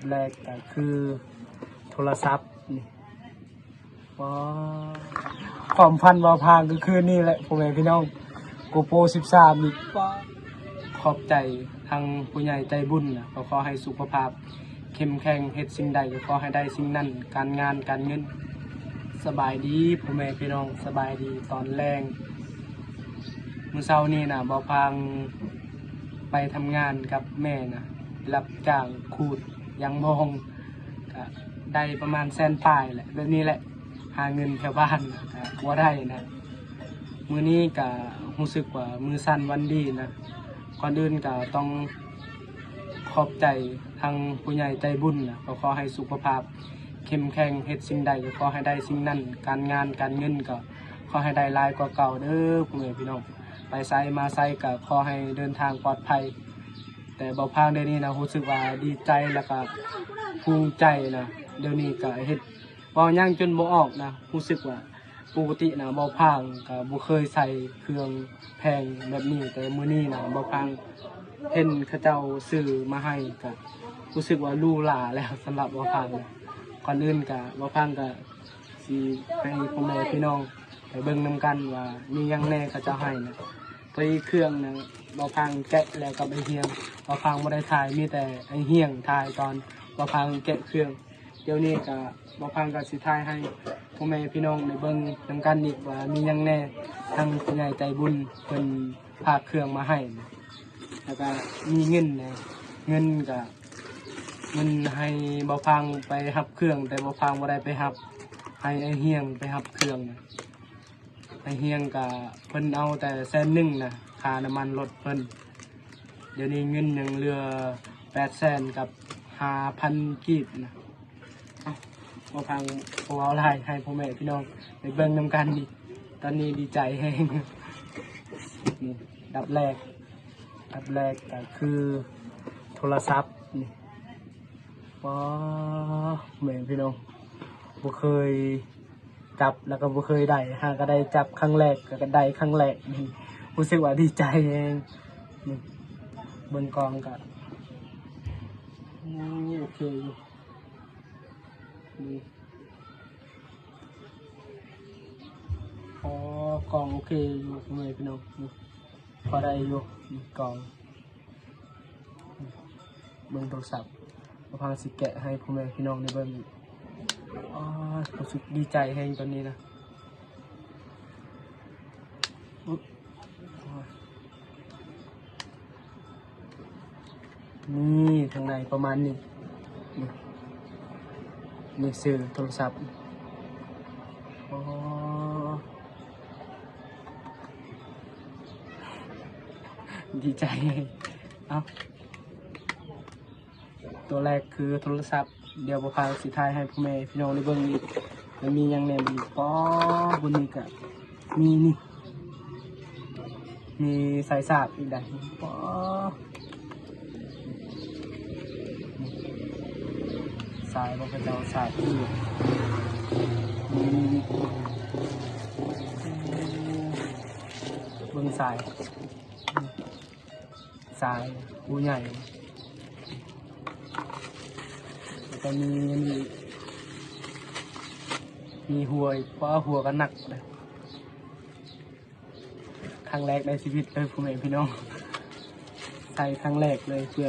ແລກກໍຄືໂທລະສັບນີ້ ວ້າ ຄວາມຝັນບ່າວພາງກໍຄືນີ້ແຫຼະ ພໍ່ແມ່ພີ່ນ້ອງ ໂກໂປສິບສາມນີ້ ວ້າ ຂອບໃຈທາງຜູ້ໃຫຍ່ໃຈບຸນນະ ກໍຂໍໃຫ້ສຸຂະພາບເຂັ້ມແຂງ ເຮັດສິ່ງໃດກໍຂໍໃຫ້ໄດ້ສິ່ງນັ້ນ ການງານການເງິນ. ສະບາຍດີພໍ່ແມ່ພີ່ນ້ອງ ສະບາຍດີຕອນແລງ. ມື້ເຊົ້ານີ້ນະ ບ່າວພາງໄປທຳງານກັບແມ່ນະ ໄປຮັບຈ້າງຂູດຢາງມອງ ກະໄດ້ປະມານແສນປາຍແຫຼະ. ແບບນີ້ແຫຼະ ຫາເງິນແຖວບ້ານກະບໍ່ໄດ້ນະ. ມື້ນີ້ກະຮູ້ສຶກວ່າມື້ສັ້ນວັນດີນະ. ກ່ອນອື່ນກະຕ້ອງຂອບໃຈທາງຜູ້ໃຫຍ່ໃຈບຸນນະ ກໍຂໍໃຫ້ສຸຂະພາບເຂັ້ມແຂງ ເຮັດສິ່ງໃດກໍຂໍໃຫ້ໄດ້ສິ່ງນັ້ນ ການງານການເງິນກໍຂໍໃຫ້ໄດ້ຫຼາຍກວ່າເກົ່າເດີ ພໍ່ແມ່ພີ່ນ້ອງ. ໄປໃສມາໃສກໍຂໍໃຫ້ເດີນທາງປອດໄພ. ແຕ່ບ່າວພາງດຽວນີ້ນະ ຮູ້ສຶກວ່າດີໃຈ ແລ້ວກໍພູມໃຈນະ. ດຽວນີ້ກໍເຮັດ ເວົ້າຫຍັງຈົນບໍ່ອອກນະ. ຮູ້ສຶກວ່າປົກກະຕິນະ ບ່າວພາງກໍບໍ່ເຄີຍໃສ່ເຄື່ອງແພງແບບນີ້ ແຕ່ມື້ນີ້ນະ ບ່າວພາງເຫັນເຂົາເຈົ້າຊື້ມາໃຫ້ ກໍຮູ້ສຶກວ່າຫຼູຫຼາແລ້ວສຳລັບບ່າວພາງນະ. ກ່ອນອື່ນກໍ ບ່າວພາງກໍ ຊິໃຫ້ພໍ່ແມ່ພີ່ນ້ອງໄປເບິ່ງນຳກັນວ່າມີຫຍັງແດ່ເຂົາເຈົ້າໃຫ້ນະ. ພໍດີເຄື່ອງນະ ບ່າວພາງແກະແລ້ວກັບອ້າຍຮຽງ ບ່າວພາງບໍ່ໄດ້ຖ່າຍ ມີແຕ່ອ້າຍຮຽງຖ່າຍຕອນບ່າວພາງແກະເຄື່ອງ. ດຽວນີ້ກະ ບ່າວພາງກະຊິຖ່າຍໃຫ້ພໍ່ແມ່ພີ່ນ້ອງໄດ້ເບິ່ງນຳກັນອີກວ່າມີຫຍັງແດ່ ທາງຜູ້ໃຫຍ່ໃຈບຸນເພິ່ນ ພາເຄື່ອງມາໃຫ້ ແລ້ວກະມີເງິນແດ່ ເງິນກະ ເງິນໃຫ້ບ່າວພາງໄປຮັບເຄື່ອງ ແຕ່ບ່າວພາງບໍ່ໄດ້ໄປຮັບ ໃຫ້ອ້າຍຮຽງໄປຮັບເຄື່ອງ. ອ້າຍຮຽງກະ ເພິ່ນເອົາແຕ່ແສນໜຶ່ງນະ ຄ່ານ້ຳມັນລົດເພິ່ນ. ດຽວນີ້ເງິນຍັງເຫຼືອແປດແສນກັບຫ້າພັນກີບນະ. ເອົ້າ ບໍ່ຟັງ ບໍ່ເວົ້າຫຼາຍ ໃຫ້ພໍ່ແມ່ພີ່ນ້ອງໄດ້ເບິ່ງນຳກັນນີ້. ຕອນນີ້ດີໃຈແຮງ ນີ້ ອັນດັບແລກ ອັນດັບແລກກໍຄືໂທລະສັບນີ້. ປ້າ ແມ່ນພີ່ນ້ອງ ບໍ່ເຄີຍຈັບ ແລ້ວກໍບໍ່ເຄີຍໄດ້ ຫາກໍໄດ້ຈັບຄັ້ງແລກ ແລ້ວກໍໄດ້ຄັ້ງແລກ ນີ້ ຮູ້ສຶກວ່າດີໃຈແຮງ. ນີ້ ເບິ່ງກ້ອງກໍ ໂອ້ ໂອເຄຢູ່. ນີ້ ອໍ ກ້ອງໂອເຄຢູ່ ພໍ່ແມ່ພີ່ນ້ອງ ນີ້ ພໍໄດ້ຢູ່ ນີ້ກ້ອງ. ເບິ່ງໂທລະສັບ ບ່າວພາງຊິແກະໃຫ້ພໍ່ແມ່ພີ່ນ້ອງໄດ້ເບິ່ງ. ອໍ ຮູ້ສຶກດີໃຈແຮງຕອນນີ້ນະ. ນີ້ ທາງໃນປະມານນີ້ ນີ້ ນີ້ຊື່ໂທລະສັບ. ອໍ ດີໃຈ. ເອົ້າ ຕົວແລກຄືໂທລະສັບ ດຽວບ່າວພາງຊິຖ່າຍໃຫ້ພໍ່ແມ່ພີ່ນ້ອງໄດ້ເບິ່ງອີກ ມັນມີຫຍັງແດ່ບັດນີ້. ປ້າ ບາດນີ້ກະມີນີ້ ມີສາຍສາກອີກໃດ໋. ປ້າ ສາຍບໍ່ ເຂົາເຈົ້າສາກຢູ່ ເບິ່ງສາຍ ສາຍຜູ້ໃຫຍ່ ແລ້ວກໍມີອັນນີ້ ມີຫົວອີກ. ປ້າ ຫົວກໍໜັກເດ້ ຄັ້ງແລກໃນຊີວິດເລີຍ ພໍ່ແມ່ພີ່ນ້ອງ ໃສ່ຄັ້ງແລກເລີຍ ເພື່ອ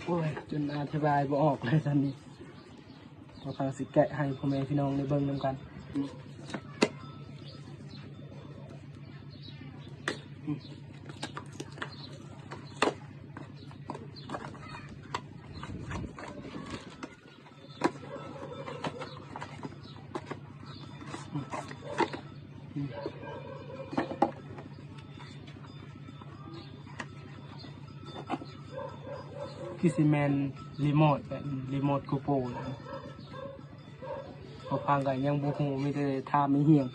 ໂອ້ຍ ຈົນອະທິບາຍບໍ່ອອກເລີຍຕອນນີ້. ບ່າວພາງຊິແກະໃຫ້ພໍ່ແມ່ພີ່ນ້ອງໄດ້ເບິ່ງນຳກັນ. ຄືຊິແມ່ນຣີໂມດ ຣີໂມດໂກໂປແຫຼະ. ບ່າວພາງກໍຍັງບໍ່ຮູ້ ມີແຕ່ຖາມອ້າຍຮຽງ.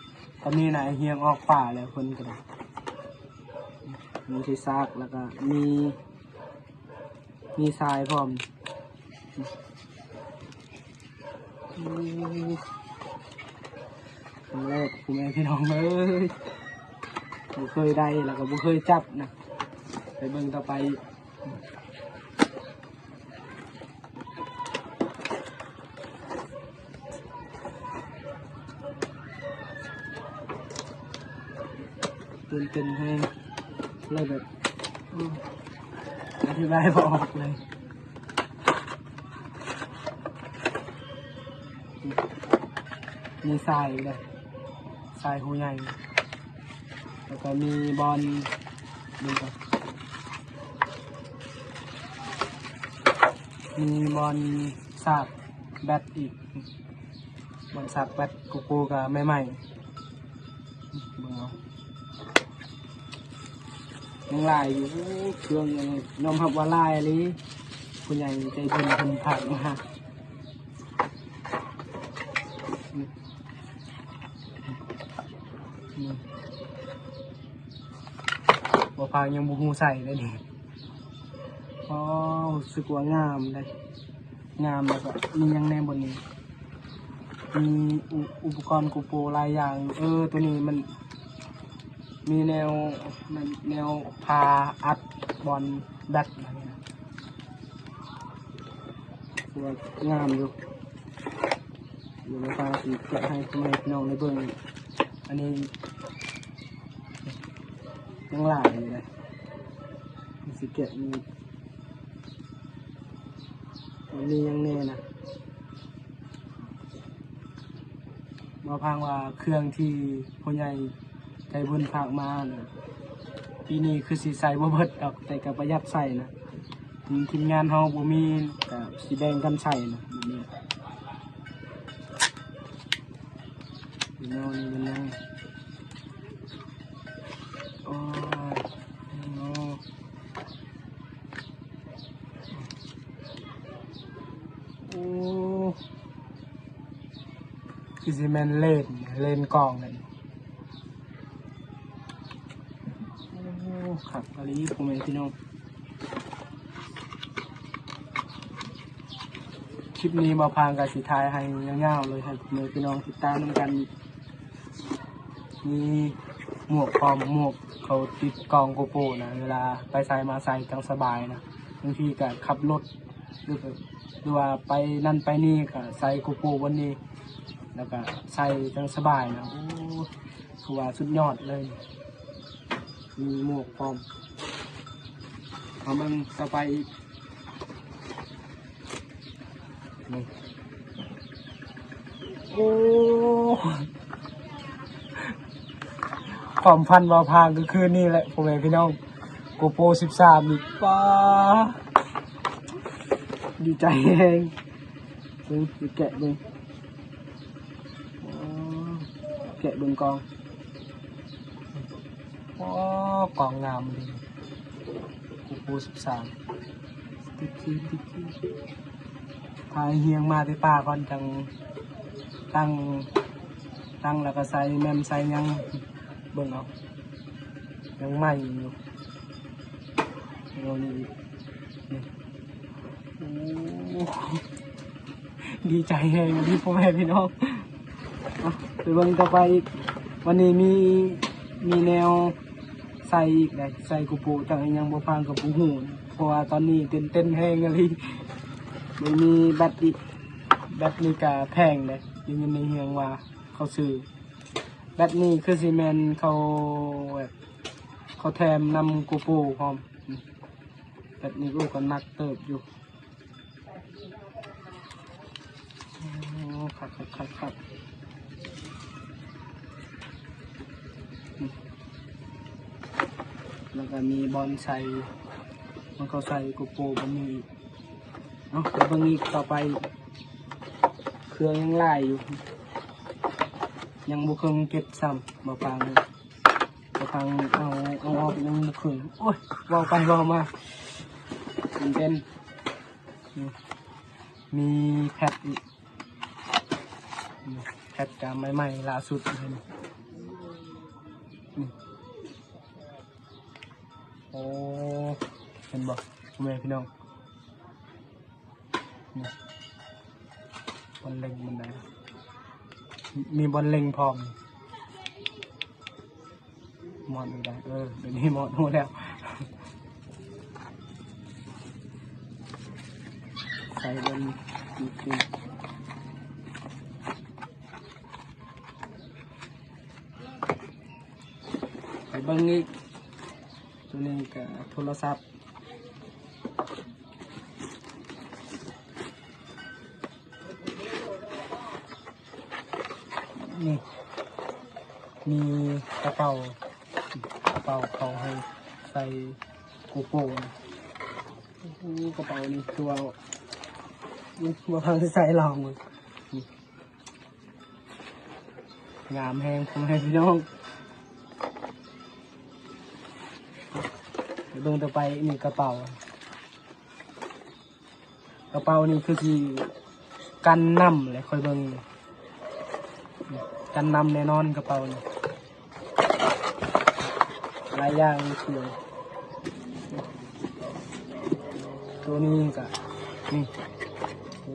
ຕອນນີ້ນະ ອ້າຍຮຽງອອກປ່າແລ້ວ ເພິ່ນກໍໄດ້ ມີທີ່ຊາກ ແລ້ວກໍມີ ມີຊາຍພ້ອມ. ຄັ້ງແລກ ພໍ່ແມ່ພີ່ນ້ອງເອີຍ ບໍ່ເຄີຍໄດ້ ແລ້ວກໍບໍ່ເຄີຍຈັບນະ. ໄປເບິ່ງຕໍ່ໄປ. ຕື່ນເຕັ້ນແຮງ ເລີຍແບບ ອືມ ອະທິບາຍບໍ່ອອກເລີຍ. ມີຊາຍອີກເດ້ ຊາຍຮູໃຫຍ່ ແລ້ວກໍມີບ່ອນ ເບິ່ງກ່ອນ ມີບ່ອນສາກແບັດອີກ. ມັນສັກແບັດໂກໂປກໍໃໝ່ໆ ເບິ່ງເອົາ ຍັງຫຼາຍຢູ່ ເຄື່ອງຍັງຍອມຮັບວ່າຫຼາຍອີ່ຫຼີ ຜູ້ໃຫຍ່ໃຈບຸນເພິ່ນຝາກມາ. ອືມ ອືມ ບໍ່ພາກຍັງບໍ່ຮູ້ໃສ່ເດ້ນີ້. ອໍ ຮູ້ສຶກວ່າງາມເດ້ ງາມ ແລ້ວກໍມີຫຍັງແດ່ບ່ອນນີ້ ມີອຸ ອຸປະກອນໂກໂປຫຼາຍຢ່າງຢູ່. ເອີ ໂຕນີ້ມັນມີແນວ ແນວຜ້າອັດບ່ອນແບັດ ອັນນີ້ນະ ຖືວ່າງາມຢູ່. ດຽວມາພາຊິແກະໃຫ້ພໍ່ແມ່ພີ່ນ້ອງໄດ້ເບິ່ງ. ອັນນີ້ຍັງຫຼາຍຢູ່ເດ້ ຊິແກະມີ ມັນມີຫຍັງແດ່ນະ ບໍ່ພາງວ່າເຄື່ອງທີ່ຜູ້ໃຫຍ່ໃຈບຸນຝາກມານະ ປີນີ້ຄືຊິໃສ່ບໍ່ເບິດດອກ ແຕ່ກໍປະຢັດໃສ່ນະ. ທີມງານເຮົາບໍ່ມີ ກະຊິແບ່ງກັນໃສ່ນະ ແບບນີ້. ແນວນີ້ແມ່ນຫຍັງ? ໂອ້ຍ ໂອ້ ໂອ້ ຄືຊິແມ່ນເລນ ເລນກອງນັ້ນ. ໂອ້ ຄັກອີ່ຫຼີ ພໍ່ແມ່ພີ່ນ້ອງ. ຄລິບນີ້ບ່າວພາງກໍຊິຖ່າຍໃຫ້ຍາວໆເລີຍ ໃຫ້ພໍ່ແມ່ພີ່ນ້ອງຕິດຕາມນຳກັນ. ມີໝວກພ້ອມ ໝວກເຂົາຕິດກ້ອງໂກໂປນະ ເວລາໄປໃສມາໃສຈັ່ງສະບາຍນະ. ບາງທີກໍຂັບລົດ ຫຼື ຫຼືວ່າໄປນັ້ນໄປນີ້ກໍໃສ່ໂກໂປບ່ອນນີ້ ແລ້ວກໍໃສ່ຈັ່ງສະບາຍນະ. ໂອ້ ຖືວ່າສຸດຍອດເລີຍ ມີໝວກພ້ອມ. ເຮົາເບິ່ງຕໍ່ໄປອີກ ນີ້ ໂອ້ ຄວາມຝັນບ່າວພາງກໍຄືນີ້ແຫຼະ ພໍ່ແມ່ພີ່ນ້ອງ ໂກໂປສິບສາມນີ້ ປ້າ ດີໃຈແຮງ. ເບິ່ງ ແກະເບິ່ງ ໂອ້ ແກະເບິ່ງກ່ອນ. ໂອ້ ກ້ອງງາມເລີຍ ໂກໂປສິບສາມ ຕິດທີ່ ຕິດທີ່ ພາຮຽງມາແຕ່ປ່າກ່ອນ ຈັ່ງຕັ້ງ ຕັ້ງແລ້ວກໍໃສ່ແມມໃສ່ຫຍັງ ເບິ່ງເອົາ ຍັງໃໝ່ຢູ່. ໂອ້ ນີ້ອີກ ນີ້ ໂອ້ ດີໃຈແຮງອີ່ຫຼີ ພໍ່ແມ່ພີ່ນ້ອງ. ເອົາ ໄປເບິ່ງຕໍ່ໄປອີກ ວັນນີ້ມີ ມີແນວໃສ່ອີກໃດ ໃສ່ໂກໂປ ຈັກອີ່ຫຍັງ ບ່າວພາງກໍບໍ່ຮູ້ ເພາະວ່າຕອນນີ້ຕື່ນເຕັ້ນແຮງອີ່ຫຼີ. ມັນມີແບັດອີກ ແບັດນີ້ກໍແພງເດ້ ໄດ້ຍິນໃນເຮືອນວ່າເຂົາຊື້ ແບັດນີ້ຄືຊິແມ່ນເຂົາ ແບບ ເຂົາແຖມນຳໂກໂປພ້ອມ. ແບັດນີ້ ໂອ້ ກໍໜັກເຕີບຢູ່. ໂອ້ ຄັກໆໆໆ ແລ້ວກໍມີບ່ອນໃສ່ ມັນກໍໃສ່ໂກໂປ ບໍ່ມີອີກ. ເອົາ ໄປເບິ່ງອີກຕໍ່ໄປ ເຄື່ອງຍັງຫຼາຍຢູ່ ຍັງບໍ່ເຄິ່ງເກັບຊ້ຳ ບ່າວພາງນີ້. ກະທັງເອົາ ເອົາອອກຍັງບໍ່ເຄິ່ງ. ໂອ້ຍ ເວົ້າໄປເວົ້າມາ ຕື່ນເຕັ້ນ. ນີ້ ມີແພັດອີກ ແພັດກະໃໝ່ໆ ລ່າສຸດເລີຍນີ້. ໂອ້ ເຫັນບໍ່ ພໍ່ແມ່ພີ່ນ້ອງ? ນີ້ ບ່ອນເລັງມັນໄດ້ ມີບ່ອນເລັງພ້ອມ. ໝອດນີ້ໄດ້ ເອີ ດຽວນີ້ໝອດຮູ້ແລ້ວ ໃສ່ເບິ່ງ ໄປເ ອີກ ໂຕນີ້ກະໂທລະສັບ ນີ້ ມີກະເປົາ ກະເປົາເຂົາໃຫ້ໃສ່ໂກໂປນະ. ໂອ້ ກະເປົານີ້ຄືວ່າ ອືມ ບໍ່ທັນໄດ້ໃສ່ລອງເບິ່ງ. ນີ້ ງາມແຮງ ພໍ່ແມ່ພີ່ນ້ອງ ໄປເບິ່ງຕໍ່ໄປ. ນີ້ກະເປົາ ກະເປົານີ້ຄືຊິກັນນ້ຳແຫຼະ ຂ້ອຍເບິ່ງ ກັນນ້ຳແນ່ນອນກະເປົານີ້ ຫຼາຍຢ່າງເລີຍ. ໂຕນີ້ກະ ນີ້ ໂອ້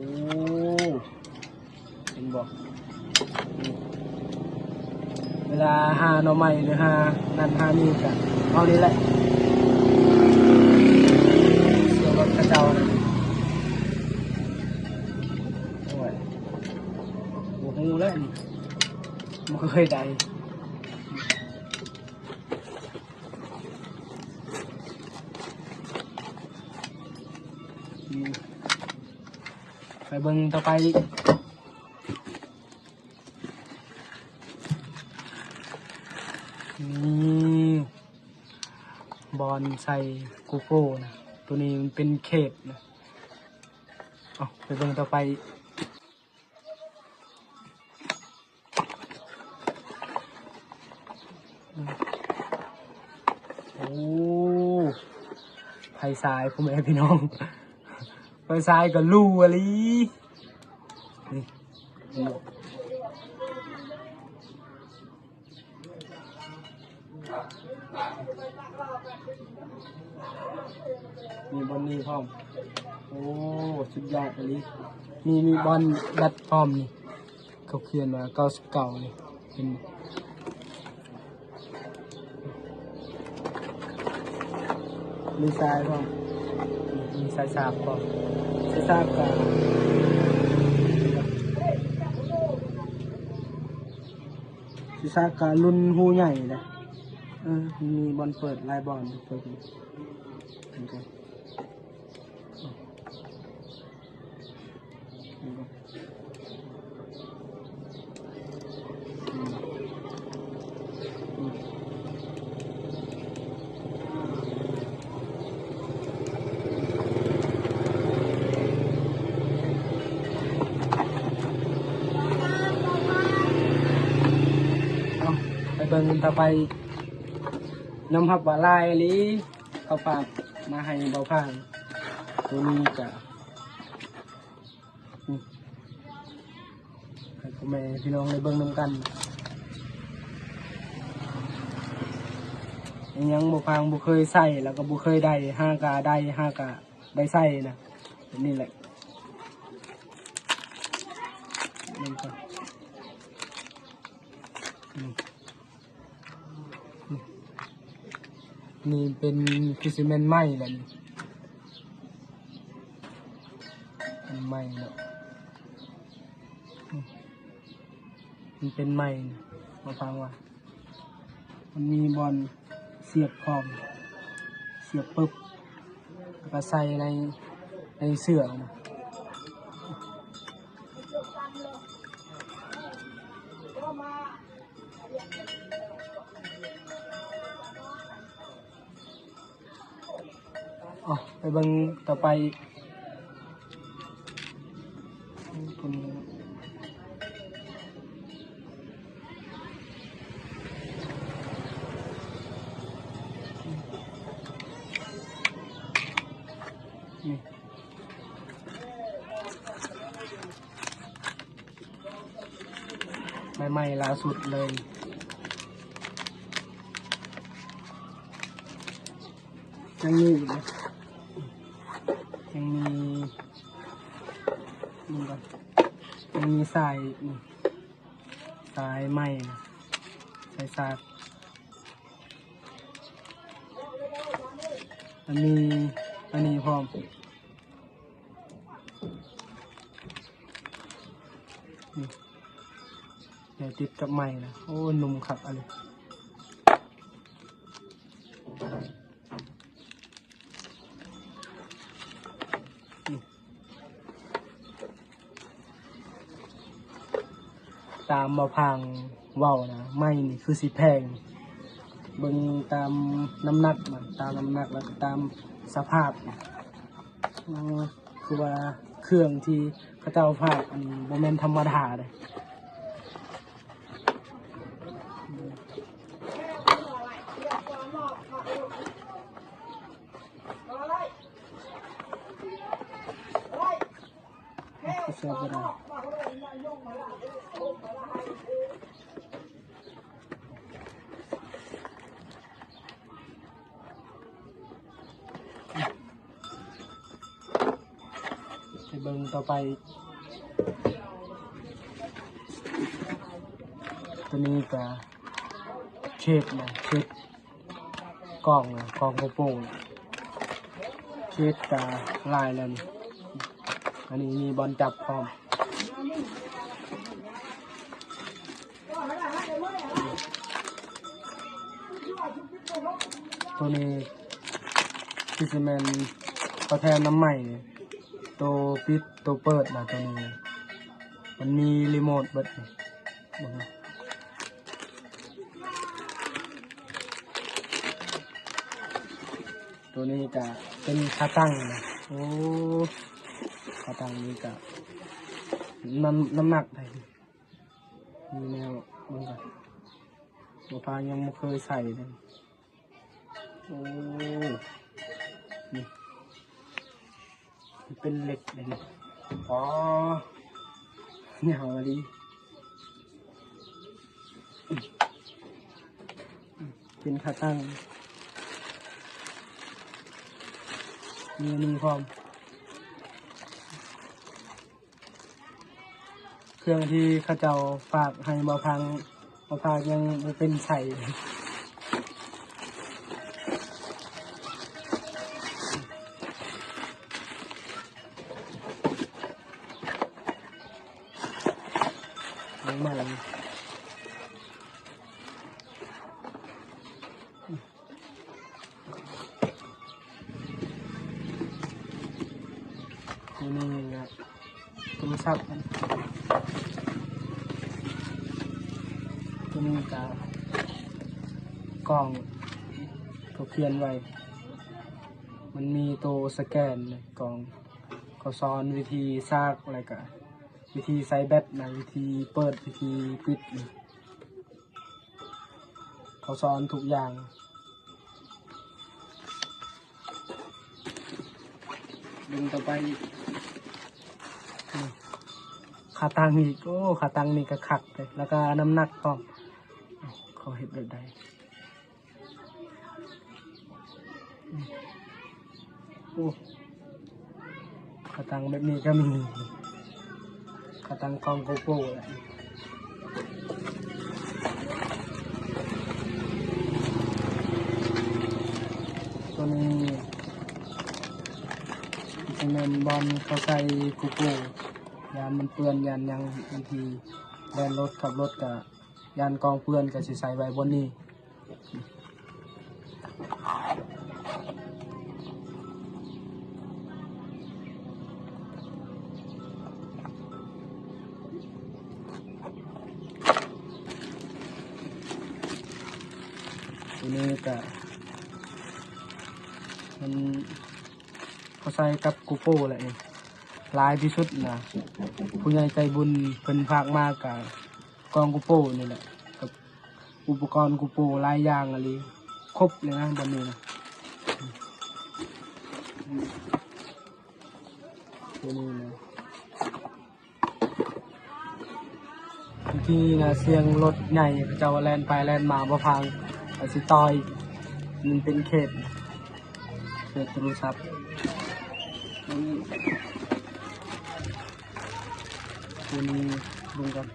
ເຫັນບໍ່? ເວລາຫາໜໍ່ໄມ້ ຫຼື ຫານັ້ນຫານີ້ກະເອົານີ້ແຫຼະ ເຊື່ອລົດເຂົາເຈົ້ານະ. ໂອ້ຍ ບໍ່ຮູ້ແລ້ວນີ້ ບໍ່ເຄີຍໄດ້. ໄປເບິ່ງຕໍ່ໄປອີກ. ນີ້ ບ່ອນໃສ່ໂກໂກ້ນະ ໂຕນີ້ມັນເປັນເຂດນະ. ເອົາ ໄປເບິ່ງຕໍ່ໄປອີກ. ໂອ້ ໄຟສາຍ ພໍ່ແມ່ພີ່ນ້ອງ ໄຟສາຍກະຫຼູອີ່ຫຼີ. ນີ້ ມີບ່ອນນີ້ພ້ອມ. ໂອ້ ສຸດຍອດອີ່ຫຼີ. ມີ ມີບ່ອນແບັດພ້ອມນີ້ ເຂົາຂຽນວ່າເກົ້າສິບເກົ້ານີ້ ເຫັນບໍ່? ມີສາຍພ້ອມ ມີສາຍສາກພ້ອມ. ສາຍສາກກະ ຊິຊາກກະລຸ້ນຮູໃຫຍ່ເດ້. ເອີ ມີບ່ອນເປີດຫຼາຍບ່ອນ ເປີດ ເຫັນບໍ່? ເອົາ ໄປເບິ່ງຕໍ່ໄປ. ຍອມຮັບວ່າຫຼາຍອີ່ຫຼີ ເຂົາຝາກມາໃຫ້ເບົາພາງ. ໂຕນີ້ກະ ໃຫ້ພໍ່ແມ່ພີ່ນ້ອງໄດ້ເບິ່ງນຳກັນ. ຍັງເບົາພາງບໍ່ເຄີຍໃຊ້ ແລ້ວກໍບໍ່ເຄີຍໄດ້ ຫາກະໄດ້ ຫາກະໄດ້ໃຊ້ນະ ແບບນີ້ແຫຼະ. ນີ້ ນີ້ເປັນ ຄືຊິແມ່ນໄມ້ແຫຼະນີ້ ເປັນໄມ້ເນາະ ມັນເປັນໄມ້ ມາຟັງວ່າ ມັນມີບ່ອນສຽບພ້ອມ ສຽບປຶບ ແລ້ວກໍໃສ່ໃນ ໃນເສື້ອນະ. ເອົາ ໄປເບິ່ງຕໍ່ໄປອີກ. ນີ້ ໃໝ່ໆ ລ່າສຸດເລີຍ. ຍັງມີອີກ ຍັງມີ ນີ້ກ່ອນ ຍັງມີສາຍອີກນີ້ ສາຍໃໝ່ ສາຍສາກ ອັນນີ້ ອັນນີ້ພ້ອມ. ນີ້ ແນວຕິດກັບໄມ້ນະ ໂອ້ ນຸ່ມຄັກອັນນີ້. ຕາມບ່າວພາງເວົ້ານະ ໄມ້ນີ້ຄືຊິແພງ ເບິ່ງຕາມນ້ຳໜັກມັນ ຕາມນ້ຳໜັກ ແລ້ວກໍຕາມສະພາບ ອືມ ຄືວ່າເຄື່ອງທີ່ເຂົາເຈົ້າພາກອັນນີ້ບໍ່ແມ່ນທຳມະດາເດ້. ໄປເບິ່ງຕໍ່ໄປ ໂຕນີ້ກະເຂດນະ ເຂດ ກ້ອງ ກ້ອງໂກໂປ ເຂດກະຫຼາຍແລ້ວນີ້ ອັນນີ້ມີບ່ອນຈັບພ້ອມ ໂຕນີ້ຄືຊິແມ່ນເຂົາແຖມນຳໃໝ່ ໂຕປິດ ໂຕເປີດນະ ໂຕນີ້ມັນມີຣີໂມດເບິດ ໂຕນີ້ກະເປັນຂາຕັ້ງນະ ໂອ້ ຂາຕັ້ງນີ້ກະ ນ້ຳ ນ້ຳໜັກໄດ້ ມີແນວເບິ່ງກ່ອນ ບໍ່ພາຍັງບໍ່ເຄີຍໃສ່ເລີຍ ໂອ້ ນີ້ ເປັນເຫຼັກເລີຍນີ້ ອໍ ຍາວອີ່ຫຼີ ເປັນຂາຕັ້ງ ມີອັນນີ້ພ້ອມ ເຄື່ອງທີ່ເຂົາເຈົ້າຝາກໃຫ້ບ່າວພາງ ບ່າວພາງຍັງບໍ່ເປັນໃສ່ ຍັງໃໝ່ ໂຕນີ້ກະໂທລະສັບ ໂຕນີ້ກະກ່ອງ ໂຕຂຽນໄວ້ ມັນມີໂຕສະແກນໃນກ່ອງ ເຂົາສອນວິທີຊາກ ແລ້ວກະວິທີໃສ່ແບັດນະ ວິທີເປີດ ວິທີປິດ ເຂົາສອນທຸກຢ່າງ ເບິ່ງຕໍ່ໄປອີກ ຂາຕັ້ງອີກ ໂອ້ ຂາຕັ້ງນີ້ກະຄັກເດ້ ແລ້ວກະນ້ຳໜັກພ້ອມ ເຂົາເຮັດແບບໃດ? ໂອ້ ຂາຕັ້ງແບບນີ້ກະມີ ຂາຕັ້ງກ້ອງໂກໂປ ໂຕນີ້ຊິແມ່ນບ່ອນເຂົາໃສ່ໂກໂປ ຢ້ານມັນເປື້ອນ ຢ້ານຫຍັງ ບາງທີແລ່ນລົດ ຂັບລົດກະ ຢ້ານກ້ອງເປື້ອນ ກະຊິໃສ່ໄວ້ບ່ອນນີ້ ໂຕນີ້ກະ ມັນ ເຂົາໃສ່ກັບໂກໂປແຫຼະນີ້ ຫຼາຍທີ່ສຸດນະ ຜູ້ໃຫຍ່ໃຈບຸນເພິ່ນຝາກມາກະກ້ອງໂກໂປນີ້ແຫຼະ ກັບອຸປະກອນໂກໂປຫຼາຍຢ່າງອີ່ຫຼີ ຄົບເລີຍນະບ່ອນນີ້ນະ ໂຕນີ້ນະ. ເມື່ອກີ້ນະ ສຽງລົດໃຫຍ່ເຂົາເຈົ້າແລ່ນໄປແລ່ນມາ ບໍ່ຟັງ ກະຊິຕໍ່ອີກ ມັນເປັນເຂດ ເຂດໂທລະສັບ ໂຕນີ້ ໂຕນີ້ເບິ່ງກ່ອນ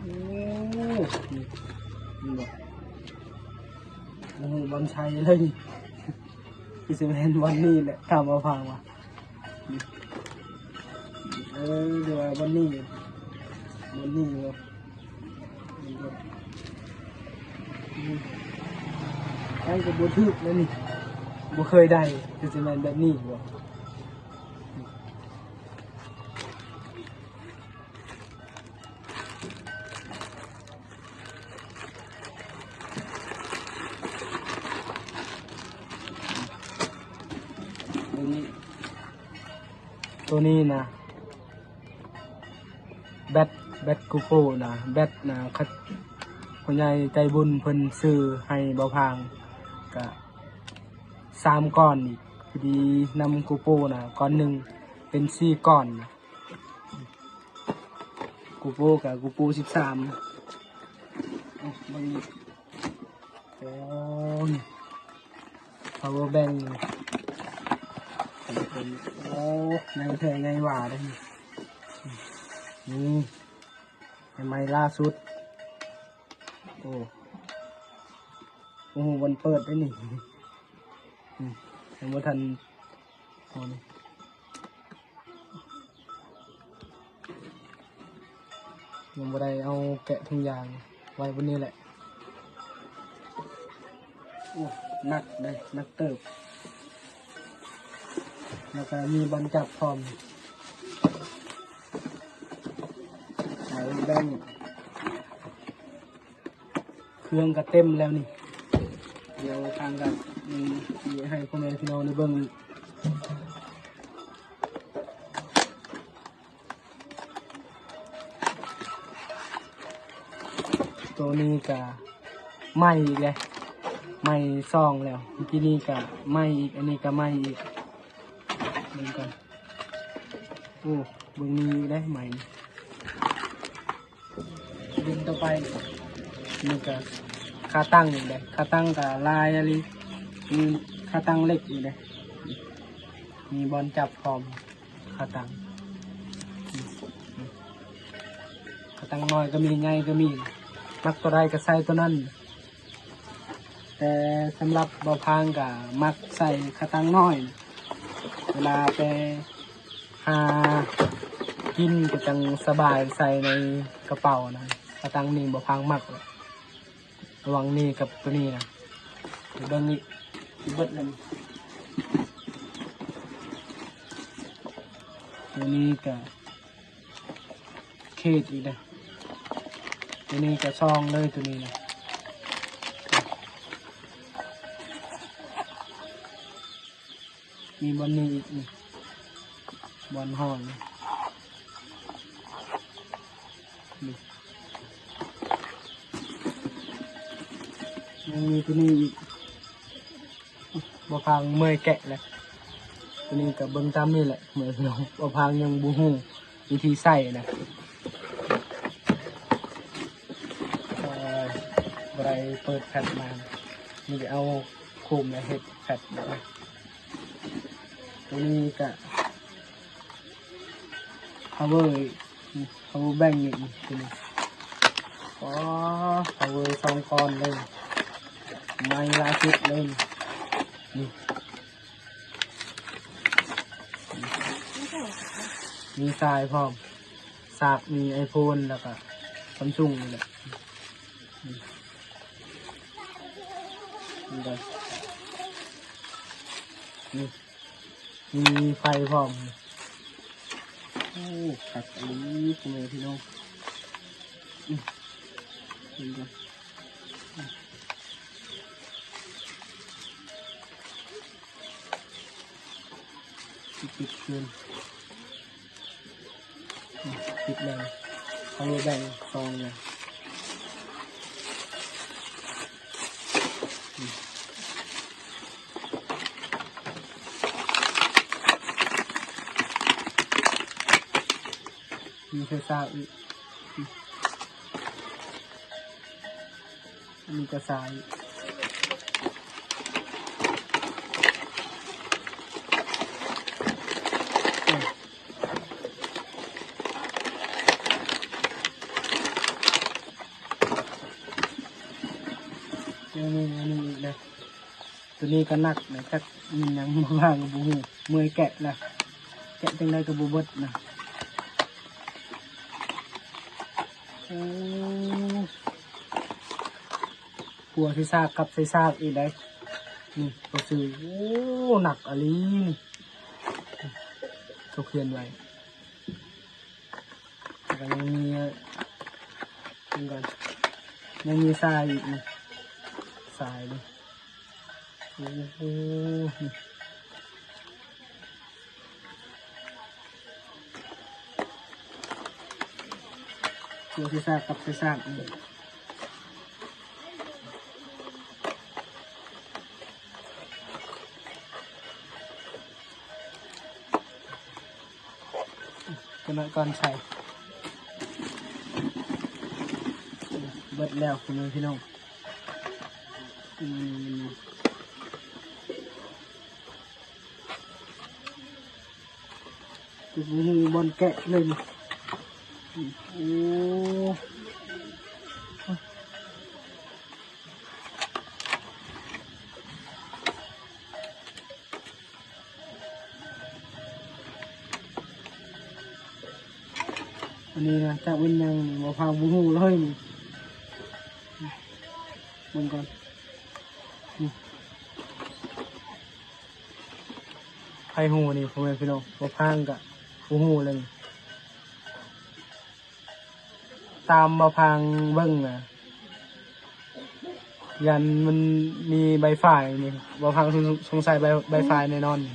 ໂອ້ ນີ້ ເຫັນບໍ່? ໂອ້ໂຫ ບ່ອນໃສ່ເລີຍ ຄືຊິແມ່ນບ່ອນນີ້ແຫຼະ ຖາມວ່າຟັງວ່າ ເອີ ຫຼືວ່າບ່ອນນີ້ ບ່ອນນີ້ບໍ່ ໃສ່ກະບໍ່ຖືກແລ້ວນີ້ ບໍ່ເຄີຍໄດ້ ຄືຊິແມ່ນແບບນີ້ບໍ່? ໂຕນີ້ນະ ແບັດ ແບັດໂກໂປນະ ແບັດນະ ຂະ ຜູ້ໃຫຍ່ໃຈບຸນເພິ່ນຊື້ໃຫ້ບ່າວພາງ ກະສາມກ້ອນອີກ ພໍດີນຳໂກໂປນະ ກ້ອນໜຶ່ງເປັນສີ່ກ້ອນນະ. ໂກໂປກະໂກໂປສິບສາມ ໂອ້ ເບິ່ງນີ້ ໂອ້ ພາວເວີແບັງ ໂອ້ ໃຫຍ່ແທ້ໃຫຍ່ຫວ່າເດ້ ນີ້ ໃໝ່ໆລ່າສຸດ ໂອ້ ບໍ່ຮູ້ວັນເປີດເດ້ນີ້ ອືມ ຍັງບໍ່ທັນ ໂອ້ ນີ້ ຍັງບໍ່ໄດ້ເອົາແກະທຸງຢາງ ໄວ້ບ່ອນນີ້ແຫຼະ. ໂອ້ ໜັກເດ້ ໜັກເຕີບ ແລ້ວກະມີບ່ອນຈັບພ້ອມ ໃສ່ແບ່ງ ເຄື່ອງກະເຕັມແລ້ວນີ້ ດຽວທາງກະ ອືມ ຊິໃຫ້ພໍ່ແມ່ພີ່ນ້ອງໄດ້ເບິ່ງອີກ. ໂຕນີ້ກະໃໝ່ອີກເດ້ ໃໝ່ສອງແລ້ວ ເມື່ອກີ້ນີ້ກະໃໝ່ອີກ ອັນນີ້ກະໃໝ່ອີກ ເບິ່ງກ່ອນ ໂອ້ ເບິ່ງມີຢູ່ເດ້ໃໝ່ ດິນຕໍ່ໄປ ນີ້ກະຂາຕັ້ງອີກເດ້ ຂາຕັ້ງກະຫຼາຍອີ່ຫຼີ ມີຂາຕັ້ງເຫຼັກອີກເດ້ ມີບ່ອນຈັບພ້ອມ ຂາຕັ້ງ ຂາຕັ້ງນ້ອຍກະມີ ໃຫຍ່ກະມີ ມັກໂຕໃດກະໃສ່ໂຕນັ້ນ ແຕ່ສຳລັບບ່າວພາງກະມັກໃສ່ຂາຕັ້ງນ້ອຍ ເວລາໄປຫາກິນກະຈັ່ງສະບາຍໃສ່ໃນກະເປົານະ ຂາຕັ້ງນີ້ບ່າວພາງມັກ ລະຫວ່າງນີ້ກັບໂຕນີ້ນະ ເບິ່ງນີ້ ຊິເບິດແລ້ວນີ້ ໂຕນີ້ກະເຂດອີກເດ້ ໂຕນີ້ກະຊອງເລີຍໂຕນີ້ນະ. ມີບ່ອນນີ້ອີກນີ້ ບ່ອນຫ້ອຍນີ້ ຍັງມີໂຕນີ້ອີກ ບ່າວພາງເມື່ອຍແກະແລ້ວ ໂຕນີ້ກະເບິ່ງຕາມນີ້ແຫຼະ ເມື່ອຍພີ່ນ້ອງ ບ່າວພາງຍັງບໍ່ຮູ້ ວິທີໃຊ້ນະ ເອີ ບໍ່ໄດ້ເປີດແພັດມາ ມີແຕ່ເອົາໂຄມມາເຮັດແພັດນະ ໂຕນີ້ກະພາວເວີ ພາວເວີແບັງນີ້ ໂຕນີ້ ອໍ ພາວເວີສອງກ້ອນເລີຍ ໃໝ່ລ່າສຸດເລີຍ ນີ້ ມີສາຍພ້ອມ ສາກມີໄອໂຟນ ແລ້ວກະຊຳຊຸງນີ້ແຫຼະ ນີ້ ນີ້ ມີໄຟພ້ອມ ໂອ້ ຄັກອີ່ຫຼີ ພໍ່ແມ່ພີ່ນ້ອງ ອືມ ເບິ່ງກ່ອນ ປິດເຄື່ອງ ປິດແລ້ວ ເອົາແບ່ງສອງແລ້ວ ມີໄຟຟ້າອີກ ອັນນີ້ກະສາຍ ຍັງມີອັນນີ້ອີກເດ້ ໂຕນີ້ກະໜັກນະ ຈັກແມ່ນຫຍັງມາວາງກະບໍ່ຮູ້ ເມື່ອຍແກະລະ ແກະຈັ່ງໃດກະບໍ່ເບິດນະ ໂອ້ ປົວໃສ່ຊາກ ກັບໃສ່ຊາກອີກໄດ໋ ນີ້ ໂຕຊື່ ໂອ້ ໜັກອີ່ຫຼີນີ້ ເຂົາຂຽນໄວ້ ແລ້ວກະຍັງມີ ເບິ່ງກ່ອນ ຍັງມີສາຍອີກນີ້ ສາຍນີ້ ໂອ້ໂຫ ນີ້ ໃສ່ຊາກກັບໃສ່ຊາກ ຈັກໜ້ອຍກ່ອນໃສ່ ເບິດແລ້ວ ພໍ່ແມ່ພີ່ນ້ອງ ອືມ ບໍ່ຮູ້ບ່ອນແກະເລີຍນີ້ ໂອ້ ອັນນີ້ນະ ຈັກເປັນຫຍັງນີ້ ບໍ່ພາງບໍ່ຮູ້ເລີຍນີ້ ເບິ່ງກ່ອນ ນີ້ ໃຜຮູ້ນີ້ ພໍ່ແມ່ພີ່ນ້ອງ ບໍ່ພາງກະບໍ່ຮູ້ເລີຍນີ້. ຕາມບ່າວພາງເບິ່ງນະ ຢ້ານມັນມີໃບຝ້າຍນີ້ ບ່າວພາງສົງ ສົງໄສໃບ ໃບຝ້າຍແນ່ນອນນີ້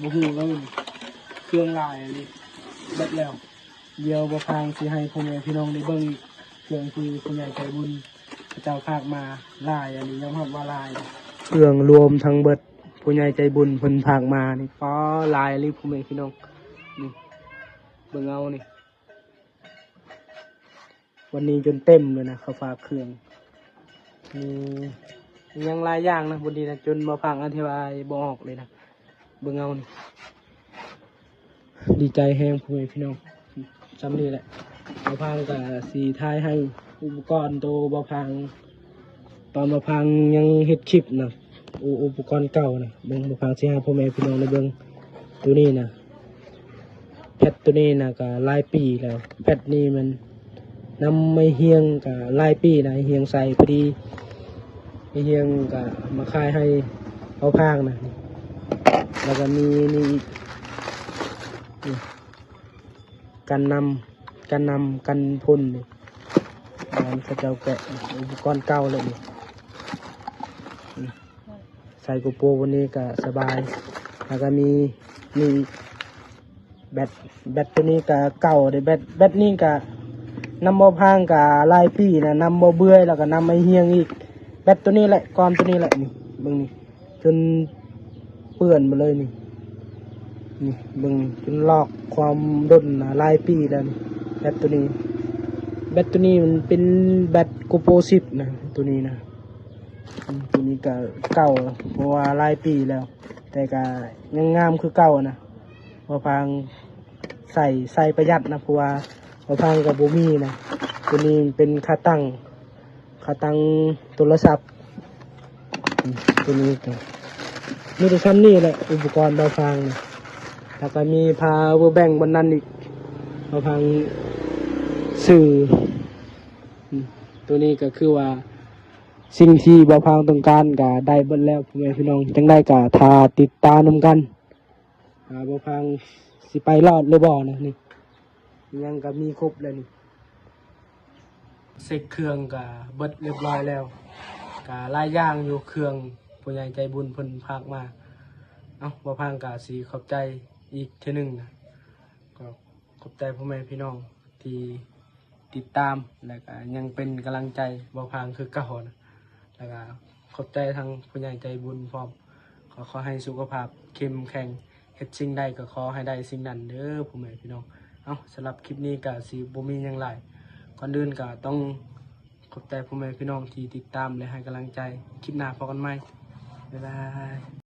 ບໍ່ຮູ້ເລີຍ ເຄື່ອງຫຼາຍອີ່ຫຼີ ເບິດແລ້ວ. ດຽວບ່າວພາງຊິໃຫ້ພໍ່ແມ່ພີ່ນ້ອງໄດ້ເບິ່ງ ເຄື່ອງທີ່ຜູ້ໃຫຍ່ໃຈບຸນເຂົາເຈົ້າຝາກມາຫຼາຍ ອັນນີ້ຍອມຮັບວ່າຫຼາຍ ເຄື່ອງລວມທັງເບິດ ຜູ້ໃຫຍ່ໃຈບຸນເພິ່ນຝາກມານີ້ ປາ ຫຼາຍອີ່ຫຼີ ພໍ່ແມ່ພີ່ນ້ອງ ນີ້ ເບິ່ງເອົານີ້ ວັນນີ້ຈົນເຕັມເລີຍນະ ເຂົາຝາກເຄື່ອງ ມີຫຍັງຫຼາຍຢ່າງນະ ວັນນີ້ນະ ຈົນບ່າວພາງອະທິບາຍບໍ່ອອກເລີຍນະ ເບິ່ງເອົານີ້ ດີໃຈແຮງ ພໍ່ແມ່ພີ່ນ້ອງ ຊ່ຳນີ້ແຫຼະ ບ່າວພາງກະຊິຖ່າຍໃຫ້ອຸປະກອນໂຕບ່າວພາງ ຕອນບ່າວພາງຍັງເຮັດຄລິບນະ ອຸ ອຸປະກອນເກົ່ານະ ເບິ່ງ ບ່າວພາງຊິໃຫ້ພໍ່ແມ່ພີ່ນ້ອງໄດ້ເບິ່ງ ໂຕນີ້ນະ ແພັດໂຕນີ້ນະກະຫຼາຍປີແລ້ວ ແພັດນີ້ມັນນຳໄມ້ຮຽງກະຫຼາຍປີນະ ໄມ້ຮຽງໃສ່ພໍດີ ໄມ້ຮຽງກະມາຂາຍໃຫ້ບ່າວພາງນະ ແລ້ວກະມີນີ້ອີກ ນີ້ ກັນນ້ຳ ກັນນ້ຳກັນຝົນນີ້ ງານເຂົາເຈົ້າແກະ ອຸປະກອນເກົ່າເລີຍນີ້ ໃສ່ໂກໂປຣ ວັນນີ້ກະສະບາຍ ແລ້ວກະມີນີ້ອີກ ແບັດ ແບັດໂຕນີ້ກະເກົ່າເດ້ ແບັດ ແບັດນີ້ກະນຳບ່າວພາງກະຫຼາຍປີນະ ນຳບ່າວເບື່ອຍ ແລ້ວກະນຳໄມ້ຮຽງອີກ ແບັດໂຕນີ້ແຫຼະ ກ້ອນໂຕນີ້ແຫຼະ ນີ້ ເບິ່ງນີ້ ຈົນເປື້ອນໝົດເລີຍນີ້ ນີ້ເບິ່ງນີ້ ຈົນລອກຄວາມດົນນະ ຫຼາຍປີແລ້ວນີ້ ແບັດໂຕນີ້ ແບັດໂຕນີ້ມັນເປັນແບັດໂກໂປຣສິບນະ ໂຕນີ້ນະ ອືມ ໂຕນີ້ກະເກົ່າ ເພາະວ່າຫຼາຍປີແລ້ວ ແຕ່ກະຍັງງາມຄືເກົ່ານະ ບ່າວພາງໃສ່ ໃສ່ປະຢັດນະ ເພາະວ່າບ່າວພາງກະບໍ່ມີນະ ໂຕນີ້ເປັນຂາຕັ້ງ ຂາຕັ້ງໂທລະສັບ ອືມ ໂຕນີ້ກະມີແຕ່ຊ່ຳນີ້ແຫຼະ ອຸປະກອນບ່າວພາງນະ ແລ້ວກະມີພາວເວີແບັງບ່ອນນັ້ນອີກ ບ່າວພາງຊື້ ອືມ ໂຕນີ້ກະຄືວ່າ ສິ່ງທີ່ບ່າວພາງຕ້ອງການກະໄດ້ເບິດແລ້ວ ພໍ່ແມ່ພີ່ນ້ອງ ຈັ່ງໃດກະຖ້າຕິດຕາມນຳກັນ ວ່າບ່າວພາງຊິໄປລອດຫຼືບໍ່ນະ ນີ້ ຫຍັງກະມີຄົບແລ້ວນີ້ ເຊັກເຄື່ອງກະເບິດລຽບຮ້ອຍແລ້ວ ກະຫຼາຍຢ່າງຢູ່ ເຄື່ອງຜູ້ໃຫຍ່ໃຈບຸນເພິ່ນຝາກມາ ເອົ້າ ບ່າວພາງກະຊິຂອບໃຈອີກເທື່ອໜຶ່ງນະ ກໍຂອບໃຈພໍ່ແມ່ພີ່ນ້ອງທີ່ຕິດຕາມ ແລະກະຍັງເປັນກຳລັງໃຈບ່າວພາງຄືເກົ່ານະ ແລະກະຂອບໃຈທາງຜູ້ໃຫຍ່ໃຈບຸນພ້ອມ ຂໍ ຂໍໃຫ້ສຸຂະພາບເຂັ້ມແຂງ ເຮັດສິ່ງໃດກໍຂໍໃຫ້ໄດ້ສິ່ງນັ້ນເດີ ພໍ່ແມ່ພີ່ນ້ອງ. ເອົ້າ ສຳລັບຄລິບນີ້ກະຊິບໍ່ມີຫຍັງຫຼາຍ ກ່ອນອື່ນກະຕ້ອງຂອບໃຈພໍ່ແມ່ພີ່ນ້ອງທີ່ຕິດຕາມ ແລະໃຫ້ກຳລັງໃຈ ຄລິບໜ້າພໍ້ກັນໃໝ່ ບາຍບາຍ.